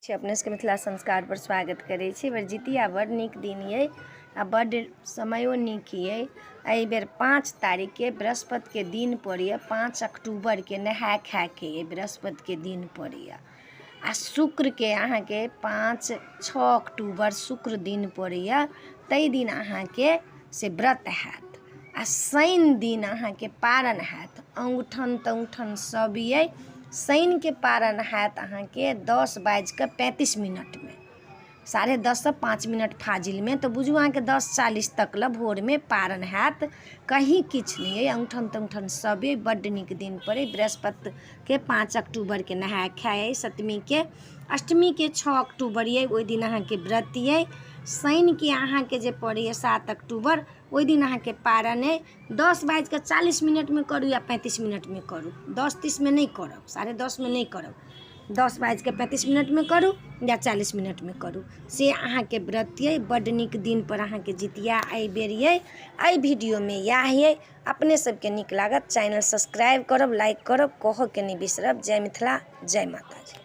छी अपने सबके मिथिला संस्कार पर स्वागत करै छी। एहिबेर जितिया बड़ नीक दिन अइ आ बड्ड समयो नीक अइ। एहिबेर 5 तारीखके बृहस्पतिके दिन पड़ैए, 5 अक्टूबरके नहाय खायके अइ, बृहस्पतिके दिन पड़ैए। आ शुक्रके अहाँके 5 6 अक्टूबर शुक्र दिन पड़ैए, ताहि दिन अहाँके से व्रत हैत आ शनि दिन अहाँके पारण हैत। अङ्गूठन तङ्गूठन सब अइ। शनिके पारण हैत अहाँके दस बाजिकऽ 35 मिनटमे, 10:30सँ 5 मिनट फाजिलमे, तऽ बुझू अहाँके 10:40 तक लए भोरमे पारण हैत। कहीं किछु नहि अइ, अङ्गूठन तङ्गूठन सब अइ। बड्ड नीक दिन पड़ै बृहस्पतिके 5 अक्टूबरके नहाय खाय अइ। सप्तमीके अष्टमीके 6 अक्टूबर अइ, ओहि दिन अहाँके व्रत अइ। शनिके अहाँके जे पड़ैए 7 अक्टूबर, ओहि दिन अहाँके पारण अइ। दस बाजिकऽ 40 मिनटमे करू या 35 मिनटमे करू, 10:30मे नहि करब, 10:30मे नहि करब, दस बाजिकऽ 35 मिनटमे करू या 40 मिनटमे करू, से अहाँके व्रत अइ। बड्ड नीक दिनपर अहाँके जितिया एहिबेर अइ। एहि वीडियोमे इएह अइ। अपने सबके नीक लागत चैनल सब्सक्राइब करब, लाइक करब, कहऽके नहि बिसरब। जय मिथिला, जय माताजी।